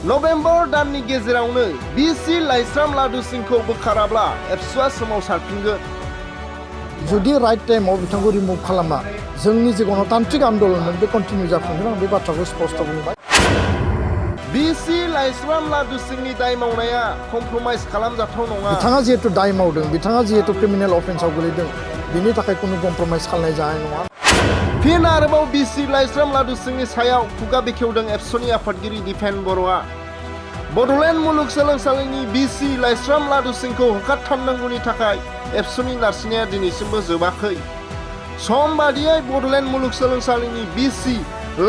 November दाननि गेजेरावनो बिसि लाइस्राम लादु सिंखौ बोखाराब्ला एबसुआ सोमावसारफिनगोन। जुदि राइट टाइमाव बिथांखौ रिमुभ खालामा जोंनि जे गणतान्त्रिक आन्दोलन बे कन्टिनिउ जाफिनगोन आं बे बाथ्राखौ स्पष्ट बुंबाय। बिसि लाइस्राम लादु सिंनि दाय मावनाया कमप्रमाइज खालामजाथाव नङा। बिथाङा जिहेतु दाय मावदों बिथाङा जिहेतु क्रिमिनेल अफेन्सआव गोलैदों बिनि थाखाय कोनो कमप्रमाइज खालामनाय जानाय नङा। फिन आरोबाव बिसि लाइस्राम लादु सिंनि सायाव खुगा बेखेवदों एबसुनि आफादगिरि दिपेन बर'आ। बड'लेण्ड मुलुगसोलोंसालिनि बिसि लाइस्राम लादु सिंखौ होखारथारनांगौनि थाखाय एबसुनि नारसिननाया दिनैसिमबो जोबाखै। सम बादियै बड'लेण्ड मुलुगसोलोंसालिनि बिसि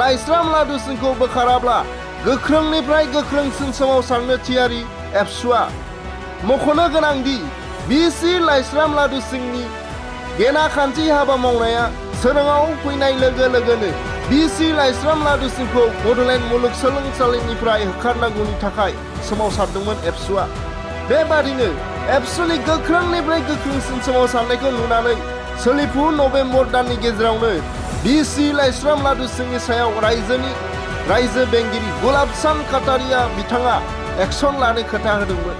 लाइस्राम लादु सिंखौ बोखाराब्ला गोख्रोंनिफ्राय गोख्रोंसिन सोमावसारनो थियारि एबसुआ। मख'नो गोनांदि बिसि लाइस्राम लादु सिंनि गेनाखान्थि हाबा मावनाया सोराङाव फैनाय लोगो लोगोनो बिसि लाइस्राम लादु सिंखौ बड'लेण्ड मुलुगसोलोंसालिनिफ्राय होखारनांगौनि थाखाय सोमावसारदोंमोन एबसुआ। बेबादिनो एबसुनि गोख्रोंनिफ्राय गोख्रोंसिन सोमावसारनायखौ नुनानै सोलिफु नभेम्बर दाननि गेजेरावनो बिसि लाइस्राम लादु सिंनि सायाव रायजो बेंगिरि गुलाबसान काटारिया बिथाङा एक्सन लानो खोथा होदोंमोन।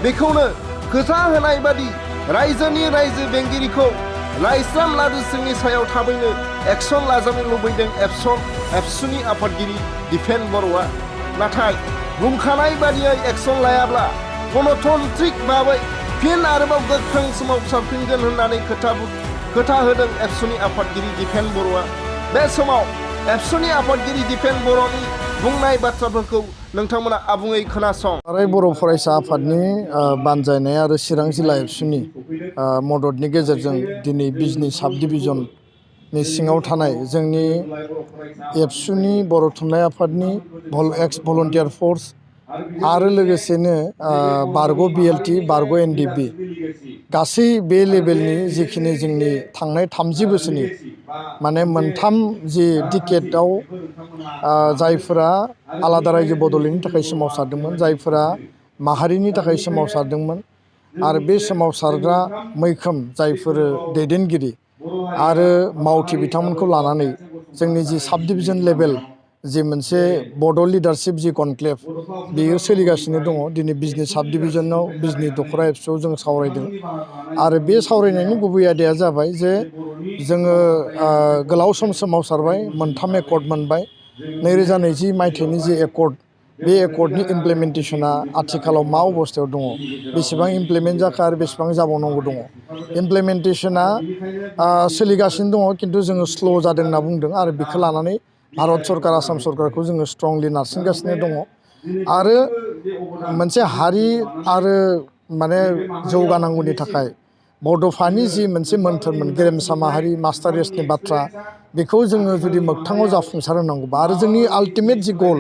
बेखौनो खोथा होनाय बादि रायजो बेंगिरिखौ लाइस्राम लादु सिंनि सायाव थाबैनो एक्सन लाजानो लुबैदों एबसुनि आफादगिरि दिपेन बर'आ। नाथाय बुंखानाय बादियै एक्सन लायाब्ला गणतान्त्रिक भाबै फिन आरोबाव गोख्रों सोमावसारफिनगोन होननानै खोथा होदों एबसुनि आफादगिरि दिपेन बर'आ। बे समाव एबसुनि आफादगिरि दिपेन बर'नि बुंनाय बाथ्राफोरखौ नोंथांमोना आबुङै खोनासं। बर' फरायसा आफादनि बानजायनाय आरो चिरां जिल्ला एबसुनि मददनि गेजेरजों दिनै बिजनि साब डिभिजननि सिङाव थानाय जोंनि एबसुनि बर' थुनलाइ आफादनि एक्स भलन्टियार फर्स आरो लोगोसेनो बारग' BLT बारग' NDB गासै बे लेभेलनि जिखिनि जोंनि थांनाय 30 बोसोरनि माने मोनथाम जि डिकेटआव जायफोरा आलादा रायजो बड'लेण्डनि थाखाय सोमावसारदोंमोन, जायफोरा माहारिनि थाखाय सोमावसारदोंमोन आरो बे सोमावसारग्रा मैखोम जायफोर दैदेनगिरि आरो मावथि बिथांमोनखौ लानानै जोंनि जि साब डिभिजन लेभेल जि मोनसे बड' लिडारशिप जि कनक्लेभ बेयो सोलिगासिनो दङ। दिनै बिजनि साब डिभिजनाव बिजनि दख'रा एबसुआव जों सावरायदों आरो बे सावरायनायनि गुबै आयदाया जाबाय जे जोङो गोलाव सम सोमावसारबाय, मोनथाम एकर्ड मोनबाय। 2020 मायथाइनि जि एकर्ड बे एकर्डनि इमप्लिमेन्टेसना आथिखालाव मा अबस्थायाव दङ, बेसेबां इमप्लिमेन्ट जाखो आरो बेसेबां जाबावनांगौ दङ। इमप्लिमेन्टेसना सोलिगासिनो दङ खिन्थु जोङो स्ल' जादों होनना बुंदों आरो बेखौ लानानै भारत सरकार आसाम सरकारखौ जोङो स्ट्रंलि नारसिनगासिनो दङ। आरो मोनसे हारि आरो माने जौगानांगौनि थाखाय बड'फानि जि मोनसे मोन्थोरमोन गेरेमसा माहारि मास्टार रेसनि बाथ्रा बेखौ जोङो जुदि मोगथाङाव जाफुंसार होनांगौबा आरो जोंनि आल्टिमेट जि गल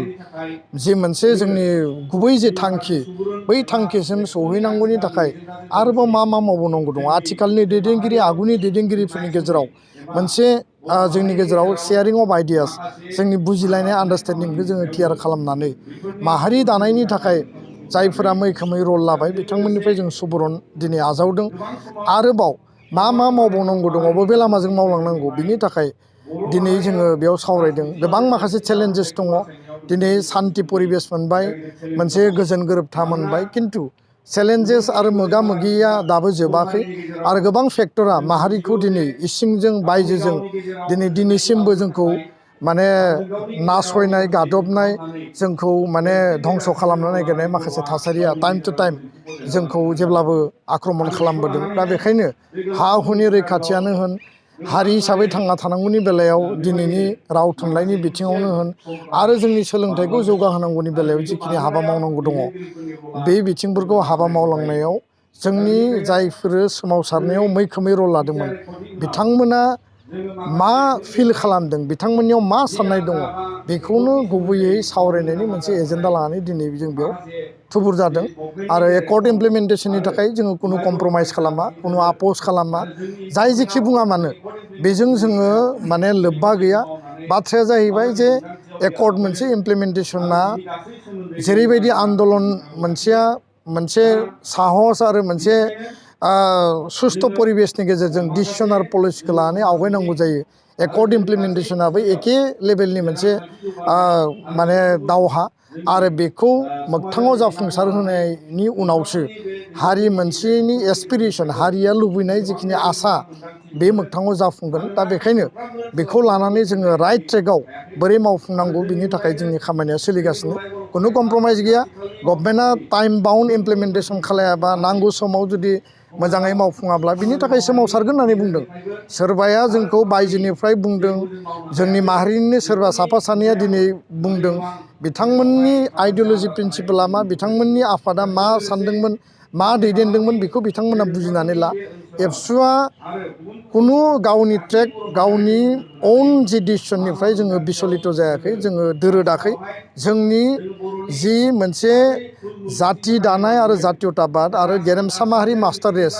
जि मोनसे जोंनि गुबै जि थांखि बै थांखिसिम सौहैनांगौनि थाखाय आरोबाव मा मावबावनांगौ दङ। आथिखालनि दैदेनगिरि आगुनि दैदेनगिरिफोरनि गेजेराव मोनसे जोंनि गेजेराव शेयारिं अफ आइडियास जोंनि बुजिलायनाय आन्डारस्टेन्डिंखौ जोङो क्लियार खालामनानै माहारि दानायनि थाखाय जायफोरा मैखोमै रल लाबाय बिथांमोननिफ्राय जों सुबुरुन दिनै आजावदों। आरोबाव मा मावबावनांगौ दङ, बबे लामाजों मावलांनांगौ बिनि थाखाय दिनै जोङो बेयाव सावरायदों। गोबां माखासे चेलेन्जेस दङ। दिनै सान्थि परिबेस मोनबाय, मोनसे गोजोन गोरोबथा मोनबाय, खिन्थु चेलेन्जेस आरो मोगा मोगिया दाबो जोबाखै आरो गोबां फेक्टरा माहारिखौ दिनै इसिंजों बायजोजों दिनैसिमबो जोंखौ माने नासयनाय गादबनाय जोंखौ माने धंस' खालामनो नागिरनाय माखासे थासारिया टाइम टु टाइम जोंखौ जेब्लाबो आक्रमन खालामबोदों। दा बेखायनो हा हुनि रैखाथियानो होन, हारि हिसाबै थांना थानांगौनि बेलायाव दिनैनि राव थुनलाइनि बिथिङावनो होन आरो जोंनि सोलोंथाइखौ जौगाहोनांगौनि बेलायाव जिखिनि हाबा मावनांगौ दङ बे बिथिंफोरखौ हाबा मावलांनायाव जोंनि जायफोरो सोमावसारनायाव मैखोमै रल लादोंमोन बिथांमोना मा फिल खालामदों, बिथांमोननियाव मा साननाय दङ बेखौनो गुबैयै सावरायनायनि मोनसे एजेन्डा लानानै दिनै जों बेयाव थुबुर जादों। आरो एकर्ड इमप्लिमेन्टेसननि थाखाय जोङो खुनु कमप्रमाइज खालामा, खुनु आपस खालामा, जाय जेखि बुङा मानो बेजों जोङो माने लोब्बा गैया। बाथ्राया जाहैबाय जे एकर्ड मोनसे इमप्लिमेन्टेसना जेरैबायदि आन्दलन मोनसे साहस आरो मोनसे सुस्थ' परिबेसनि गेजेरजों डिसिसन आरो पलिसिखौ लानानै आवगायनांगौ जायो। एकर्ड इमप्लिमेन्टेसनाबो एखे लेभेलनि मोनसे माने दावहा आरो बेखौ मोगथाङाव जाफुंसार होनायनि उनावसो हारि मोनसेनि एसपिरेसन हारिया लुबैनाय जिखिनि आसा बे मोगथाङाव जाफुंगोन दा बेखायनो बेखौ लानानै जोङो राइट ट्रेकआव बोरै मावफुंनांगौ बिनि थाखाय जोंनि खामानिया सोलिगासिनो खुनु कमप्रमाइज गैया गभर्नमेन्टआ टाइम बाउन्ड इमप्लिमेन्टेसन खालायाबा नांगौ समाव जुदि मोजाङै मावफुङाब्ला बिनि थाखाय सोमावसारगोन होननानै बुंदों सोरबाया जोंखौ बायजोनिफ्राय बुंदों जोंनि माहारिनिनो सोरबा साफा सानैया दिनै बुंदों बिथांमोननि आइडिअल'जि प्रिन्सिपाला मा बिथांमोननि आफादा मा सानदोंमोन मा दैदेनदोंमोन बेखौ बिथांमोना बुजिनानै ला एबसुआ खुनु गावनि ट्रेक गावनि अन जि डिसिसननिफ्राय जोङो बिचलित जायाखै जोङो दोरोदाखै जोंनि जि मोनसे जाथि दानाय आरो जातीयताबाद आरो गेरेमसा माहारि मास्टार रेस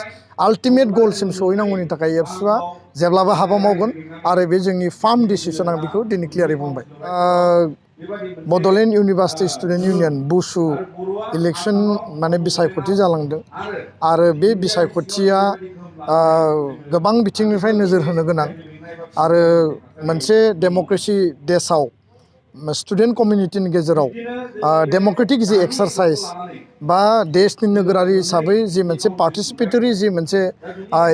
आल्टिमेट गलसिम सहैनांगौनि थाखाय एबसुआ जेब्लाबो हाबा मावगोन आरो बे जोंनि फार्म डिसिसन आं बेखौ दिनै क्लियारै बुंबाय Bodoland university student union BUSU election माने बिसायख'थि जालांदों आरो बे बिसायख'थिया गोबां बिथिंनिफ्राय नोजोर होनो गोनां आरो मोनसे डेम'क्रेसि देशआव स्टुडेन्ट कमिउनिटिनि गेजेराव डेम'क्रेटिक जि एक्सारसाइज बा देशनि नोगोरारि हिसाबै जि मोनसे पार्टिसिपेटरि जि मोनसे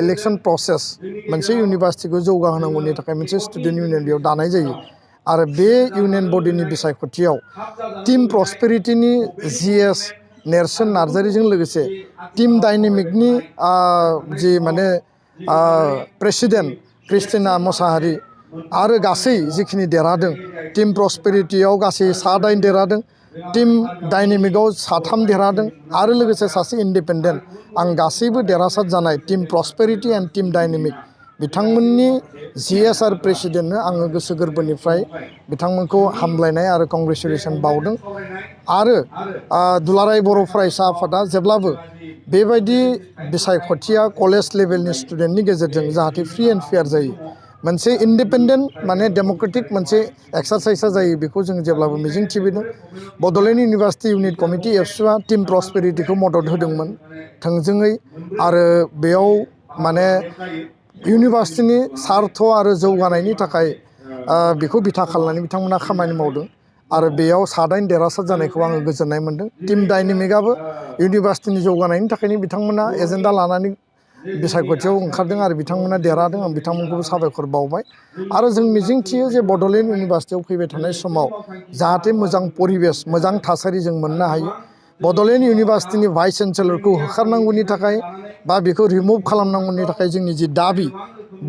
इलेक्सन प्रसेस मोनसे इउनिभार्सिटिखौ जौगाहोनांगौनि थाखाय मोनसे स्टुडेन्ट इउनियन बेयाव दानाय जायो आरो बे इउनियन बडिनि बिसायख'थियाव टीम प्रस्पेरिटिनि जिएस नेरसोन नार्जारिजों लोगोसे टीम डाइनेमिकनि जि माने प्रेसिडेन्ट क्रिस्टिना मसाहारि आरो गासै जिखिनि देरहादों टीम प्रस्पेरिटियाव गासै 7 देरहादों टीम डाइनेमिकआव 3 देरहादों आरो लोगोसे सासे इन्डिपेन्डेन्ट आं गासैबो देरहासार जानाय टीम प्रस्पेरिटि एन्ड टीम डाइनेमिक बिथांमोननि जिएस आर प्रेसिडेन्टनो आङो गोसो गोरबोनिफ्राय बिथांमोनखौ हामलायनाय आरो कंग्रेचुलेसन बावदों आरो दुलाराय बर' फरायसा आफादा जेब्लाबो बेबायदि बिसायख'थिया कलेज लेभेलनि स्टुडेन्टनि गेजेरजों जाहाथे फ्रि एन्ड फेयार जायो मोनसे इन्डिपेन्डेन्ट माने डेम'क्रेटिक मोनसे एक्सारसाइजआ जायो बेखौ जों जेब्लाबो मिजिं थिबोदों बड'लेण्ड इउनिभार्सिटि इउनिट कमिटि एबसुआ टीम प्रस्पेरिटिखौ मदद होदोंमोन थोंजोङै आरो बेयाव माने इउनिभार्सिटिनि सार्थ आरो जौगानायनि थाखाय बेखौ बिथा खालामनानै बिथांमोना खामानि मावदों आरो बेयाव 7 देरहासार जानायखौ आङो गोजोननाय मोन्दों टीम डाइनेमिकआबो इउनिभार्सिटिनि जौगानायनि थाखायनो बिथांमोना एजेन्डा लानानै बिसायख'थियाव ओंखारदों आरो बिथांमोना देरहादों आं बिथांमोनखौबो साबायखर बावबाय आरो जों मिजिंथियो जे बड'लेण्ड इउनिभार्सिटियाव फैबाय थानाय समाव जाहाथे मोजां परिबेस मोजां थासारि जों मोननो हायो बड'लेण्ड इउनिभार्सिटिनि भाइस चेन्सेलरखौ होखारनांगौनि थाखाय बा बेखौ रिमुभ खालामनांगौनि थाखाय जोंनि जि दाबि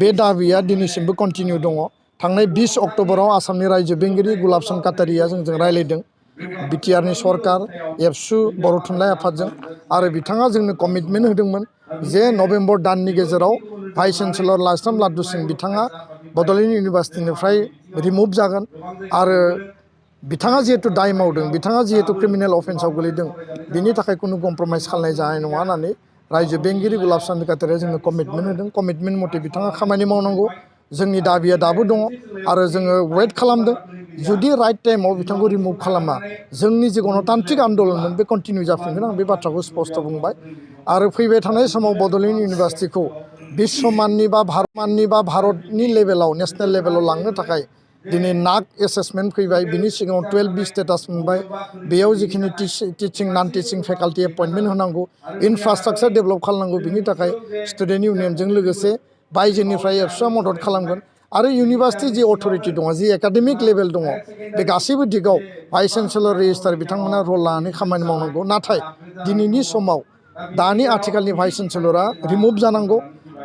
बे दाबिया दिनैसिमबो कन्टिनिउ दङ थांनाय 20 अक्ट'बराव आसामनि रायजो बेंगिरि गुलाबचन्द काटारिया जोंजों रायलायदों बिटिआरनि सरकार एबसु बर' थुनलाइ आफादजों आरो बिथाङा जोंनो कमिटमेन्ट होदोंमोन जे नभेम्बर दाननि गेजेराव भाइस चेन्सेलर लाइस्राम लादु सिं बिथाङा बड'लेण्ड इउनिभार्सिटिनिफ्राय रिमुभ जागोन आरो बिथाङा जिहेतु दाय मावदों बिथाङा जिहेतु क्रिमिनेल अफेन्सआव गोलैदों बिनि थाखाय खुनु कमप्रमाइज खालामनाय जानाय नङा होननानै रायजो बेंगिरि गुलाबचन्द काटारिया जोंनो कमिटमेन्ट होदों कमिटमेन्ट मथे बिथाङा खामानि मावनांगौ जोंनि दाबिया दाबो दङ आरो जोङो वेट खालामदों जुदि राइट टाइमाव बिथांखौ रिमुभ खालामा जोंनि जे गणतान्त्रिक आन्दलनमोन बे कन्टिनिउ जाफिनगोन आं बे बाथ्राखौ स्पष्ट बुंबाय आरो फैबाय थानाय समाव बड'लेण्ड इउनिभार्सिटिखौ बिश्वमाननि बा भारतनि लेभेलाव नेसनेल लेभेलाव लांनो थाखाय दिनै नाक एसेसमेन्ट फैबाय बिनि सिगाङाव 12B स्टेटास मोनबाय बेयाव जिखिनि टिचिं नन टिचिं फेकाल्टि एपइन्टमेन्ट होनांगौ इनफ्रास्ट्राक्चार डेभेलप खालामनांगौ बिनि थाखाय स्टुडेन्ट इउनियनजों लोगोसे बायजोनिफ्राय एबसुआ मदद खालामगोन आरो इउनिभार्सिटि जि अथ'रिटि दङ जि एकाडेमिक लेभेल दङ बे गासैबो दिगाव भाइस चेन्सेलर रेजिस्ट्रार बिथांमोना रल लानानै खामानि मावनांगौ नाथाय दिनैनि समाव दानि आथिखालनि भाइस चेन्सेलरा रिमुभ जानांगौ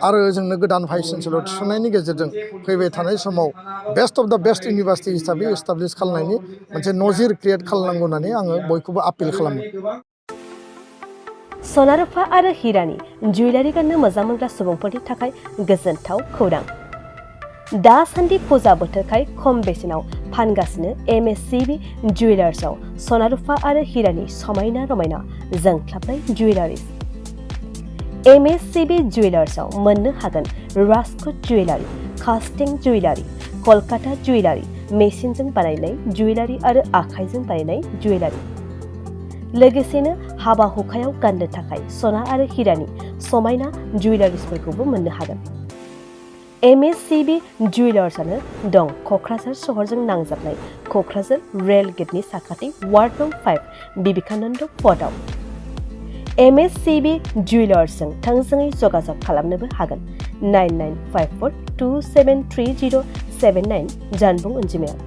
आरो जोंनो गोदान भाइस चेन्सेलर थिसननायनि गेजेरजों फैबाय थानाय समाव बेस्ट अफ द बेस्ट इउनिभार्सिटि हिसाबै एस्टाब्लिश खालामनायनि मोनसे नजिर क्रिएट खालामनांगौ होननानै आङो बयखौबो आपिल खालामो सना रुफा आरो हिरानि जुवेलारि गाननो मोजां मोनग्रा सुबुंफोरनि थाखाय गोजोनथाव खौरां दासान्दि फुजा बोथोरखाय खम बेसेनाव फानगासिनो ABSU जुवेलार्सआव सना रुफा आरो हिरानि समायना रमायना जोंख्लाबनाय जुवेलारिज ABSU जुवेलार्सआव मोननो हागोन राजकोट जुवेलारि कास्टिं जुवेलारि कलकाता जुवेलारि मेसिनजों बानायनाय जुवेलारि आरो आखाइजों बानायनाय जुवेलारि लोगोसेनो हाबा हुखायाव गाननो थाखाय सना आरो हिरानि समायना जुवेलारिसफोरखौबो मोननो हागोन ABSU जुवेलार्सआनो दं क'क्राझार सहरजों नांजाबनाय क'क्राझार रेल गेटनि साखाथि वार्ड नं 5 बिबेकानन्द पथआव। ABSU जुवेलार्सजों थोंजोङै जगाजग खालामनोबो हागोन 9954273079 जानबुं अनजिमायाव।